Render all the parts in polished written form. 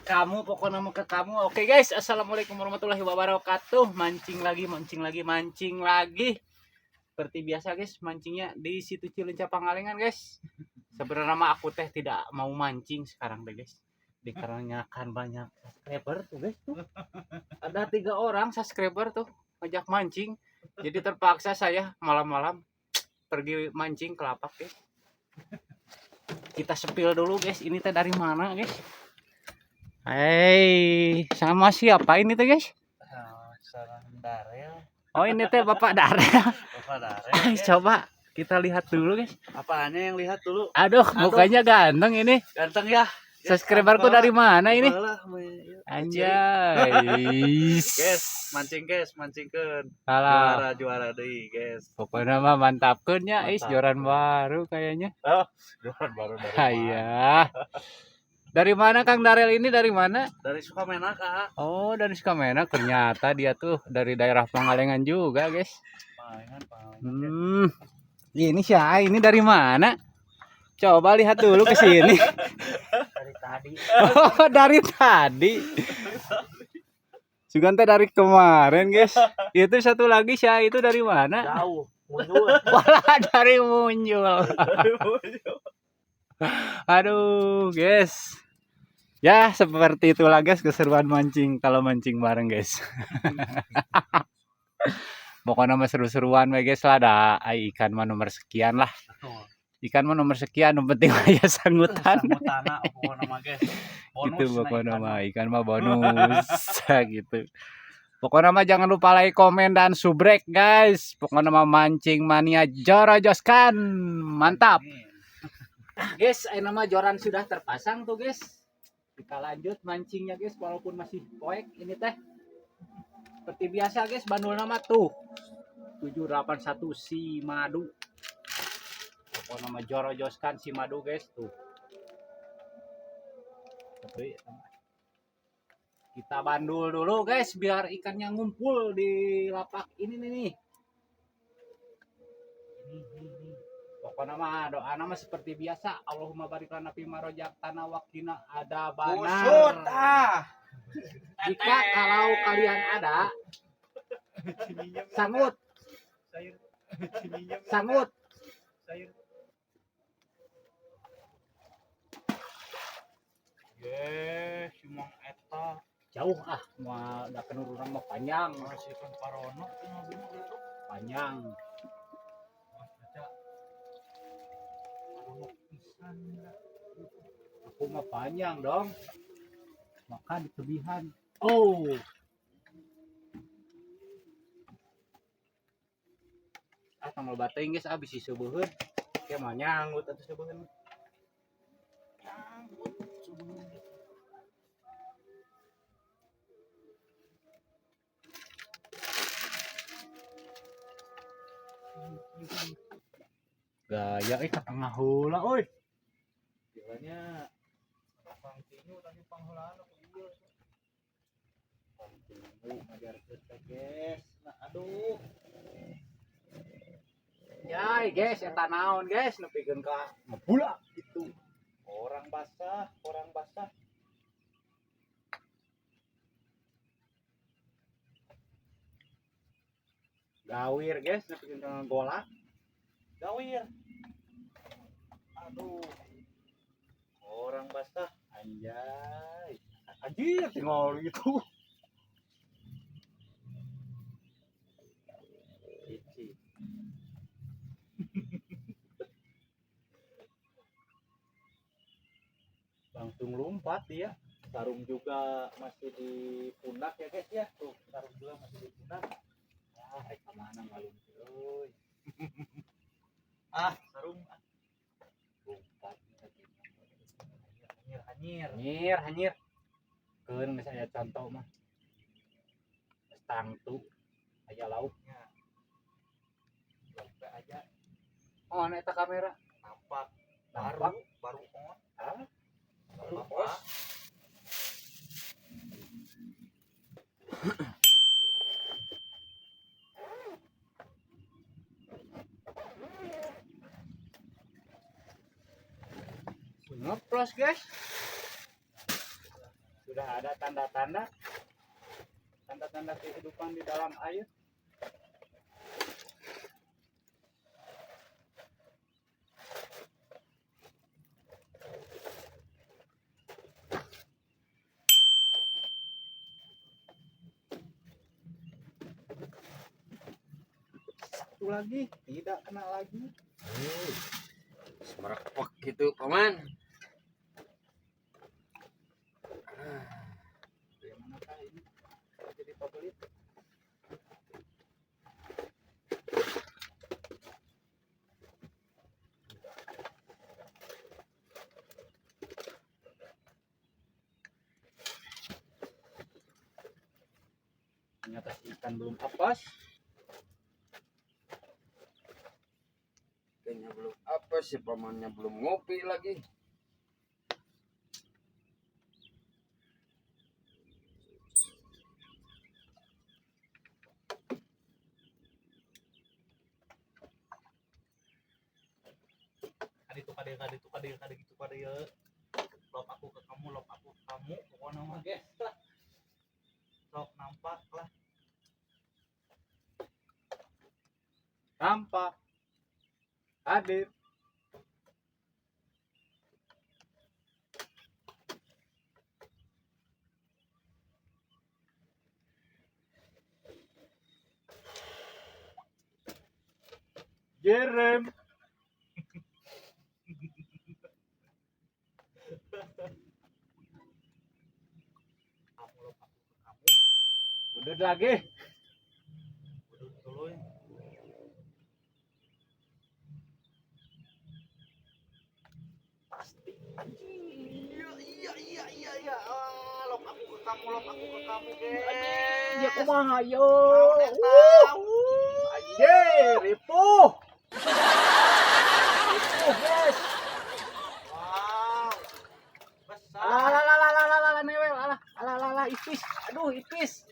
kamu, pokoknya mau ke kamu. Oke guys, assalamualaikum warahmatullahi wabarakatuh. Mancing lagi, mancing lagi, mancing lagi. Seperti biasa guys, mancingnya di situ Cileunca Pangalengan guys. Sebenarnya mah aku teh tidak mau mancing sekarang deh guys. Dikarenakan banyak subscriber tuh guys tuh. Ada 3 orang subscriber tuh ngajak mancing. Jadi terpaksa saya malam-malam pergi mancing ke lapak guys. Kita sepil dulu guys, ini teh dari mana guys? Hei, sama siapa ini teh guys? Sama Darel. Oh, ini teh Bapak Darel. Bapak Darel. Ay, coba kita lihat dulu guys. Apaannya yang lihat dulu? Aduh, mukanya ganteng ini. Ganteng ya. Subscriberku dari mana ini? Anjay. Guys, mancing guys, mancingkeun. Salah. Juara deui, guys. Pokoknya mah mantapkeun nya, is Mantap. joran baru kayaknya. Oh, joran baru dari mana? Iya. Dari mana Kang Darel ini, dari mana? Dari Sukamenak, Kak. Oh, dari Sukamenak. Ternyata dia tuh dari daerah Pangalengan juga, guys. Pangalengan, Pangalengan. Ini siapa? Ini dari mana? Coba lihat dulu ke sini. Dari tadi. Oh, dari tadi. Sugante dari kemarin, guys. Itu satu lagi siapa itu dari mana? Jauh, Munjul. Walah, dari Munjul. Dari Munjul. Aduh, guys. Ya, seperti itulah guys keseruan mancing kalau mancing bareng, guys. Pokoknya mah seru-seruan we guys lah, da ai ikan mah nomor sekian lah. Ikan mah nomor sekian, yang penting mah ya sanggutan. Sangutana pokoknya mah guys. Bonus gitu nah pokoknya ikan mah, ikan mah bonus gitu. Pokoknya mah jangan lupa like, komen dan subrek guys. Pokoknya mah mancing mania jorojoskan. Mantap. Guys, ini mah joran sudah terpasang tuh guys. Kita lanjut mancingnya guys, walaupun masih poek ini teh. Seperti biasa guys, bandul nama tuh 781 si madu. Pokoknya mah jorojoskan si madu guys tuh. Tapi kita bandul dulu guys biar ikannya ngumpul di lapak ini nih. Pokoknya mah doa nama seperti biasa, Allahumma barik lana fima rozaqtana wa qina adzabannar. Busut, ah. Jika kalau kalian ada sangut. Sangut. Ye, si Mang eta. Jauh ah, mau da penurunan mah panjang. Masih kan parono Panjang. Aku mah panjang dong. Makan kelebihan. Oh. Ah, tanggal bateng guys, abis si seubeheun. Kayak mah nyanggut atuh seubeheun. Nyanggut seubeheun. Gaya ka tengah heula euy. Bilanya pang tinju tapi panghulaan aku ieu. Pang tinju ngajarkeun teh guys. Nah, aduh. Yai guys, eta naon guys nepikeun ka ngebulak gitu. Orang basah, orang basah. Gawir guys, nepikeun ka ngegolak. Gawir. Aduh. Orang basah. Anjay. Anjir, tinggal gitu. Cici. Langsung lompat dia. Sarung juga masih di pundak ya guys ya. Tuh, sarung juga masih di pundak. Ah, rek ka mana ngalungkeun euy. Ah, sarung. Lompat. Hanyir, hanyir. Hanyir, hanyir. Keun geus aya contoh mah. Geus tangtu aya lauknya. Sampai aja Oh, ana eta kamera. nampak. Nampak. Baru, baru on. Hah? Baru bos. Ngeplos guys. Sudah ada tanda-tanda tanda-tanda kehidupan di dalam air. Satu lagi, tidak kena lagi. Semerepak gitu, paman. Bagaimanakah ini jadi favorit? Ternyata si ikan belum apes. Kayaknya belum apa sih, pamannya belum ngopi lagi. Kaditu kadieu kaditu kadieu kaditu kadieu. Lop aku ke kamu, lop aku ke kamu, pokoknya mah guys lah. Sok nampak lah. Tampak hadir. Jerem. Kamu lop aku ke kamu. Udah lagi. Udah tuluy. Pasti. Iya iya iya iya iya. Ah, lop aku ke kamu, lop aku ke kamu, guys. Ya kumaha yo. Anjir, ripuh. Ripuh, guys. Wow. Besar. Alah alah alah alah alah newel alah alah alah alah ipis. Aduh, ipis.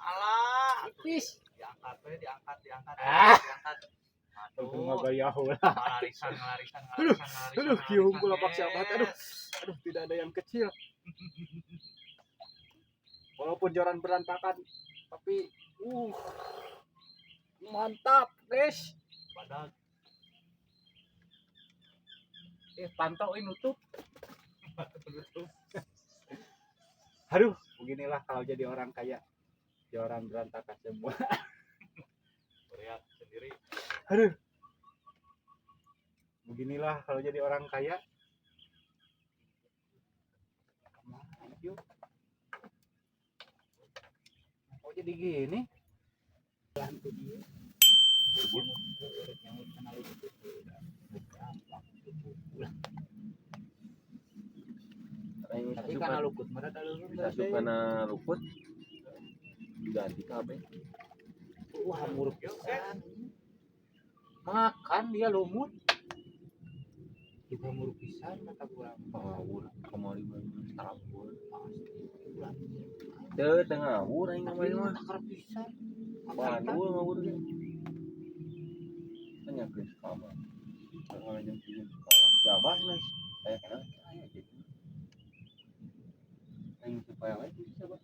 Alah. Ipis. Diangkat we, diangkat, diangkat, Ah. diangkat. Aduh, Aduh. gaya heula. Ngalarisan, ngalarisan, ngalarisan, ngalarisan. Aduh, kieu unggul lapak siapa? Aduh. guys. Aduh, tidak ada yang kecil. Walaupun joran berantakan, tapi mantap, guys. Badag. Pantau ini nutup. Aduh, beginilah kalau jadi orang kaya. Joran berantakan semua. Teriak sendiri. Aduh. Beginilah kalau jadi orang kaya. Kemana yuk? Kok jadi gini? Lantu dia. Tapi karena lukut mereka Bisa suka na luput. Diganti kabeh. Wah, muruk pisan. Makan dia lumut. Juga muruk pisan kata kurang. Ngawur, kamari mah tarapun. Pasti ulah. Teu teu ngawur aing kamari mah. Takar pisan. Bandul ngawur ge. Tanya ke sekolah. Tengah jam 7 sekolah. Si Abah nih. Kayak kenal aya gitu. Aing supaya wae si Abah.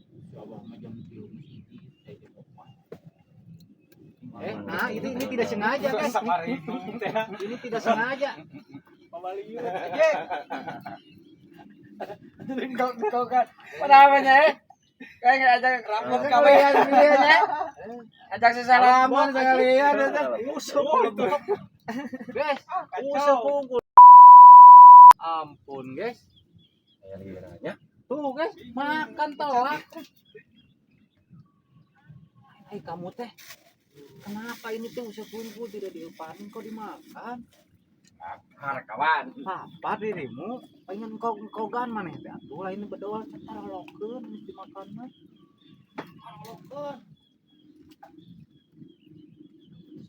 Si Abah mah jam 3 mesti di saya di rumah. Nah ini tidak sengaja, guys. Ini tidak sengaja. Ye. Kau kan apa namanya eh? Kayak nggak ajak rambut sekalian ya. Ajak sesalaman sekalian itu. Musuh guys, musuh unggul. Ampun, guys. Kayak liranya. Tuh, guys, makan telak. Hei, kamu teh. Kenapa ini tuh usah kumpul tidak diupanin kok dimakan? Har kawan. Apa dirimu pengen kau kau gan maneh teh atuh lah ini bedol cetar lokeun geus dimakan mah. Lokeun.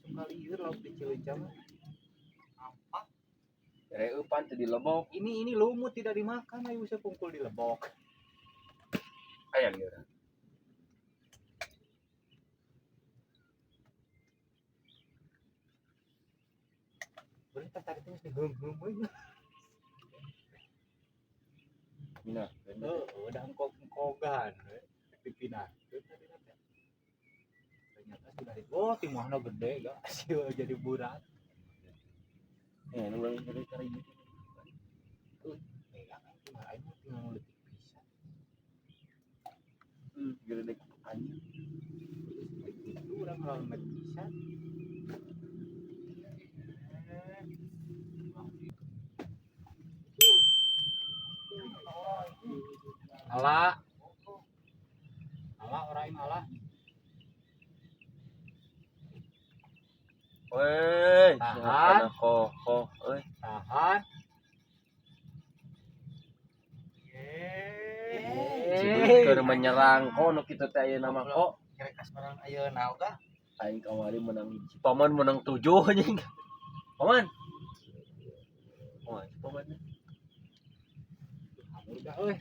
Suka lieur lauk di Cileunca mah. Nampak. Reupan teu dilebok. Ini lumut tidak dimakan ayo usah kumpul di lebok. Aya lieur. Berarti tadi teh geus diheum-heum we. Pindah. Udah engkog-engkogan dipindah. Ternyata sudah di oh timahna gede gak sih jadi burat. Eh, nu urang jadi cari gitu. Nih kan timah aing mah tinggal leutik pisan. Gede anjing. Itu urang ngalamet pisan. Ala. Ala orang ala. Woi, Tahan. Koh, koh, euy. Tahan. Keur menyerang kok nu kitu teh ayeuna mah kok. Kira kas menang ayeuna oga. Aing kamari menang hiji. Paman menang 7 anjing. Paman. Oh, paman. Udah euy.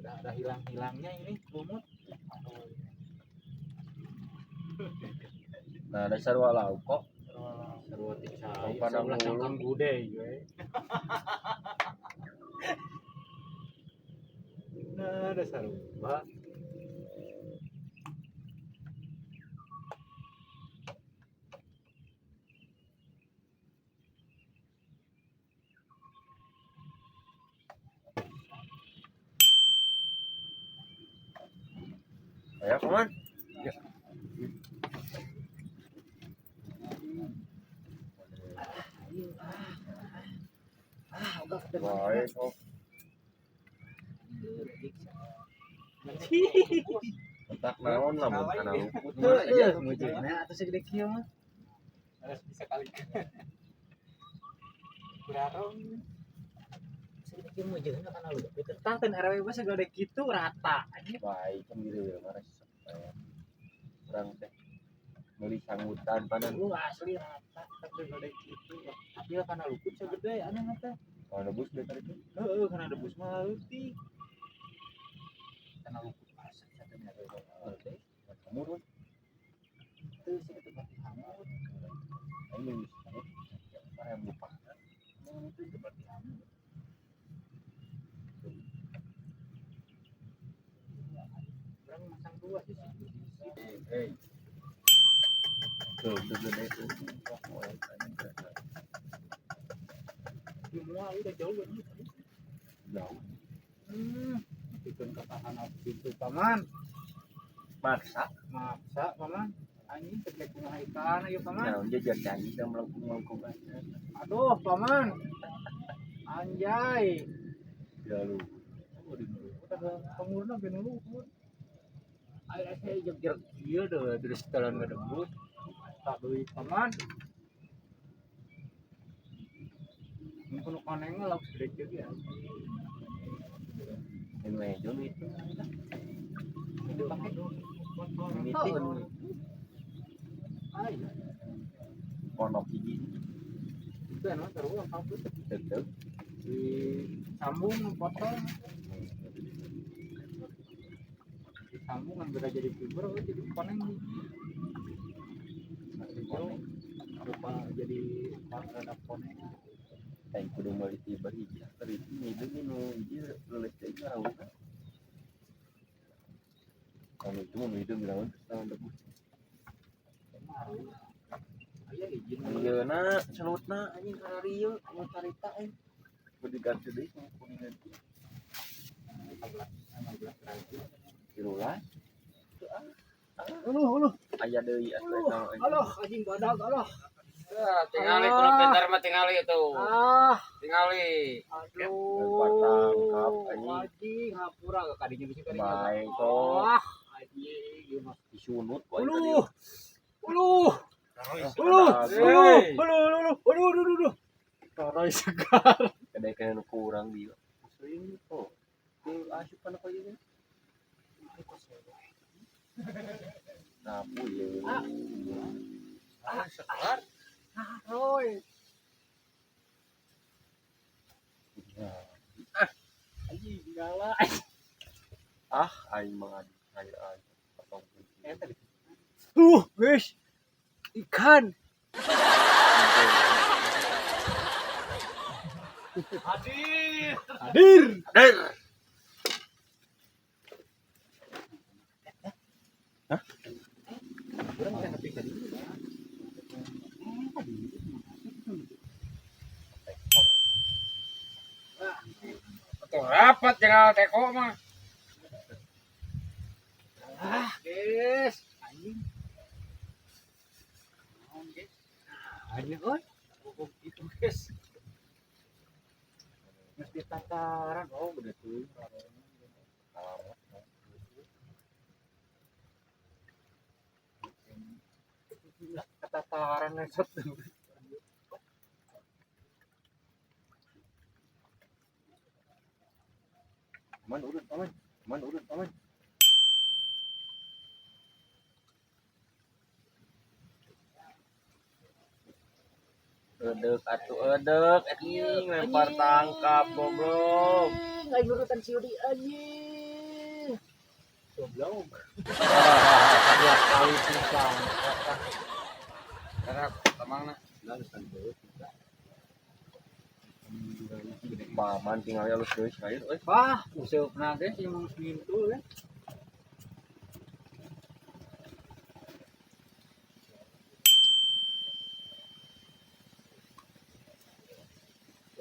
Udah ada hilang-hilangnya ini lumut. Nah, dasar walau kok. Sarua ti cai. Pandang Sebelah bulu. cangkang gude gue. Nah, ada sarua. Ayo, paman. Ya. Baik, kok. Entak naon lamun kana luput mah Heeh, mujurna atuh segede kieu mah. Harus bisa kali. Kurang. Segede kieu mujurna kana luput. Tah teu RW mah segede kitu rata anjing. Baik, kan gitu ya, marah urang teh meuli sanggutan panan. Lu asli rata segede kitu. Tapi lah kana luput segede aneh teh. Kalau debus deh tadi itu. Heeh, kana debus mah leutik. Kana luput asli satunya gede. Hamur, we. Teu sih itu berarti hamur. Aing geus sanggut. Parah lupa. Itu berarti hamur. Orang masang dua sih. Hey. Tuh, tuh gede tuh. Semua udah jauh banget. Jauh. Bikin ketahanan pintu paman. Maksa. Maksa paman. Anjing terkait kumaha ikan ayo paman. Nah, jajar cai dan melengkung-melengkung aja. Aduh paman. Anjay. Ya lu. Oh, di nulu. Udah pengurna ge nulu. Ayo saya jeg-jeg kieu deh terus jalan ngedebus. Tak duit paman. Ini kuno koneng lauk segede kieu ya. Ini mejon itu. Itu pakai Ini Ayo, pondok hiji. itu enak terus apa Tetep. disambung potong disambung kan beda jadi fiber oh, jadi koneng Koneng. rupa jadi rada koneng Aing kudu meuli tiba hiji tadi itu ini nu hiji leuleus teh ngarawu. Kalau itu mau hidup ngirawan terus tangan debus. aya izin Ayeuna selutna anjing kararieu anu carita aing. Kudu diganti deui sama kudu diganti. 15 Tilulas. Aduh, aduh, Aya deui atuh eta mah, anjing. aduh, anjing badak, aduh. Tingali kudu pintar mah tingali itu. Ah, Tingali. aduh. Tangkap, anjing. Anjing, ngapura ke kadinya bisa kadinya. Baik kok. Ah, anjing, gimana? Disunut ku aing tadi. Uluh. Uluh. Uluh, uluh, uluh, uluh, uluh, uluh, uluh. Tarai segar. Kadang kena nu kurang dia. Sering kok. Teu asup kana ka ieu. Rapu ieu. Ah, segar. Ah, Roy. Anjing, galak. Ah, aing mah aing aing. Potong. Guys. Ikan. Hadir. Hadir. Hadir. Atuh rapat jangan teko mah. Ah, guys. Anjing. Naon, guys? Anjing euy. Bogog itu, guys. Geus ditataran. Oh, gede tuh. Ketataran ngesot. Paman urut paman. Paman urut paman. Edek atuh edek anjing lempar tangkap goblok. Aing urutan si Yudi anjing. Goblok. Dua kali pisang. Karena tamangna. Paman tinggal alus deui cair euy. Wah, useupna ge sih mung ngintul ya.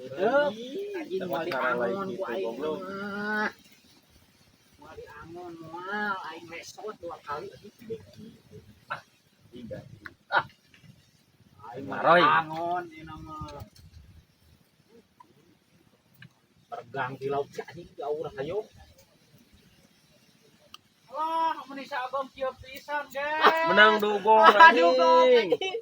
Edek, anjing moal diangon ku aing mah. Moal diangon moal aing mesot dua kali anjing. Tiga. Aing moal Maroy. diangon ieu mah. Bergang di laut anjing jauh lah ayo. Wah, mun isa abang kieu pisan, guys. Menang dugong Aduh, anjing. anjing.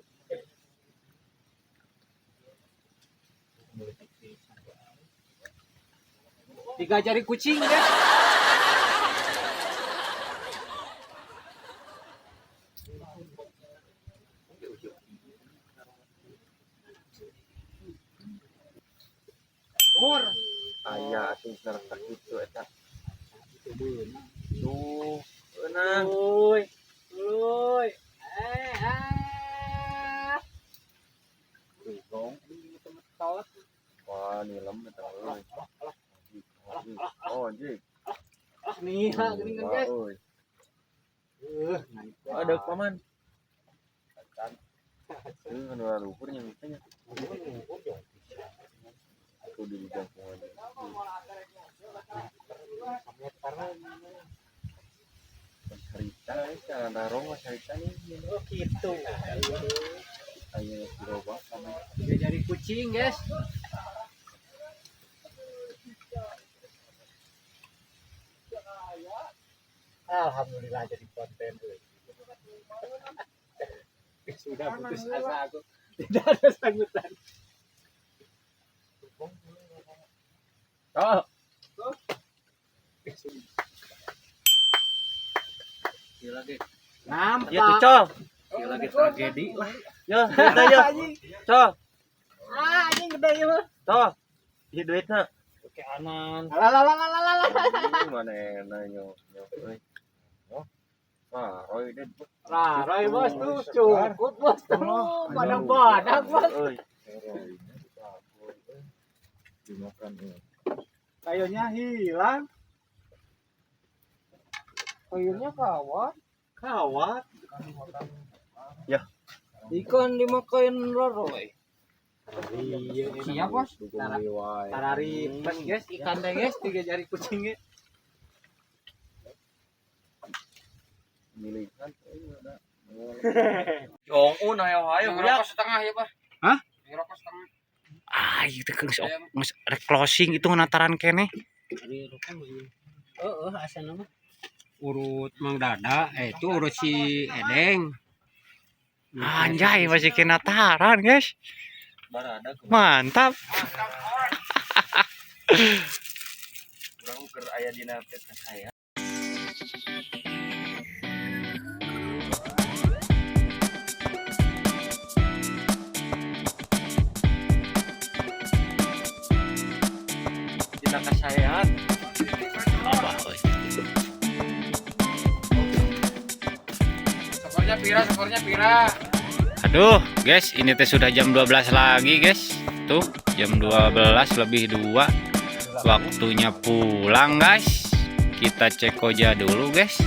Tiga jari kucing, guys. Bor. Aya atuh cenah sakitu eta. Tuh, eunang. Uy. Uy. Eh, ah. Dugong. Temet. Wah, nilem eta euy. Oh, anjing. Ah, nih, lah, gini kan, guys. Wah, euy. Naik. Ada paman. Anu luhur nya nya. Tuh di jangkungan. Cerita, cara narong mah cerita nih. Oh, gitu. Aya gerobak sama Tiga jari kucing, guys. Alhamdulillah jadi konten tuh. Sudah putus asa aku. Tidak ada sanggutan. Oh, Gila, guys. Nampak. ya tuh, Col. Gila, lagi tragedi lah. Ya, duitna ya. Col, Ah, anjing gede ya mah. Col. Ieu duitna. Oke anan. Alah, alah, alah, alah, alah. Ih, mana enak nyo. Nyo euy. Oh. Wah, Roy deh. Lah, Roy bos tuh cukup bos tuh. Badak-badak bos. Euy. Dimakan ya. Kayaknya hilang. Kayunya kawat. Kawat. Ya. Ikan dimakan Roy. Iya, Siap, Bos. Tarari pas guys, ikan deh guys, tiga jari kucingnya. Milihan euy ada. Jong un ayo ayo Yang rokok setengah ya, Pak. Hah? Yang rokok setengah. Ah, itu geus geus rek closing itu nataran kene. Heeh, asana mah. Urut Mang Dada, itu urut si Edeng. Anjay, masih kena taran, guys. Barada Mantap. kurang keur aya dina teh saya. Dina kasaean. Skornya pira, skornya pira. Aduh, guys, ini teh sudah jam 12 lagi, guys. Tuh, jam 12 lebih 2. Waktunya pulang, guys. Kita cek koja dulu, guys.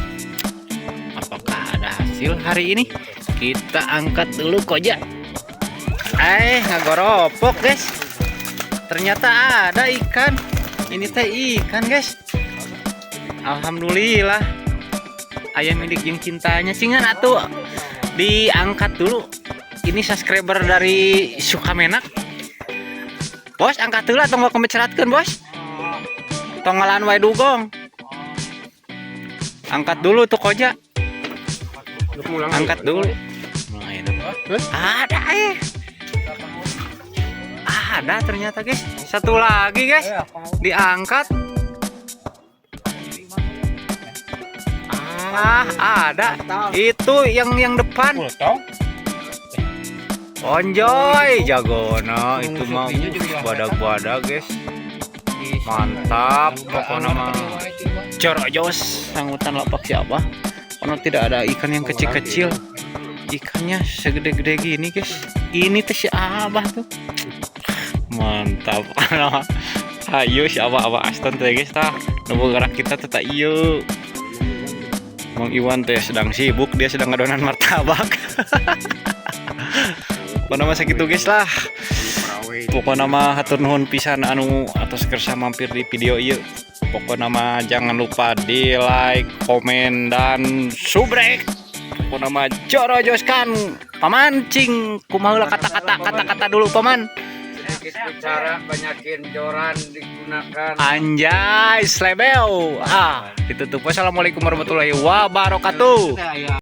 Apakah ada hasil hari ini? Kita angkat dulu koja. Ngagoropok, guys. Ternyata ada ikan. Ini teh ikan, guys. Alhamdulillah. Aya milik jeung cintanya cingan atuh diangkat dulu. Ini subscriber dari Sukamenak. Bos, angkat dulu atau nggak kemeceratkeun, Bos? Tong ngalaan wae dugong. Angkat dulu tuh koja. Angkat dulu. Ada eh. Ada ternyata, guys. Satu lagi, guys. Diangkat. Ah, ada. Itu yang depan. Onjoy, jagono itu mah badag-badag, guys. Mantap pokoknya mah. Jorojos sanggutan lapak siapa? Karena tidak ada ikan yang kecil-kecil. Ikannya segede-gede gini, guys. Ini tuh si Abah tuh. Mantap. Ayo si Abah Abah Aston teh, guys, tah. Nu gerak kita teh tah ieu. Mang Iwan teh sedang sibuk, dia sedang ngadonan martabak. Pokoknya mah sakitu, guys, lah. Pokoknya mah hatur nuhun pisan anu atos kersa mampir di video ieu. Pokoknya mah jangan lupa di like, komen, dan subrek. Pokoknya mah jorojoskan pamancing. Kumaha heula kata-kata kata-kata dulu, paman. Sedikit bicara, banyakin joran digunakan. Anjay, slebeu. Ah, ditutup. Wassalamualaikum warahmatullahi wabarakatuh.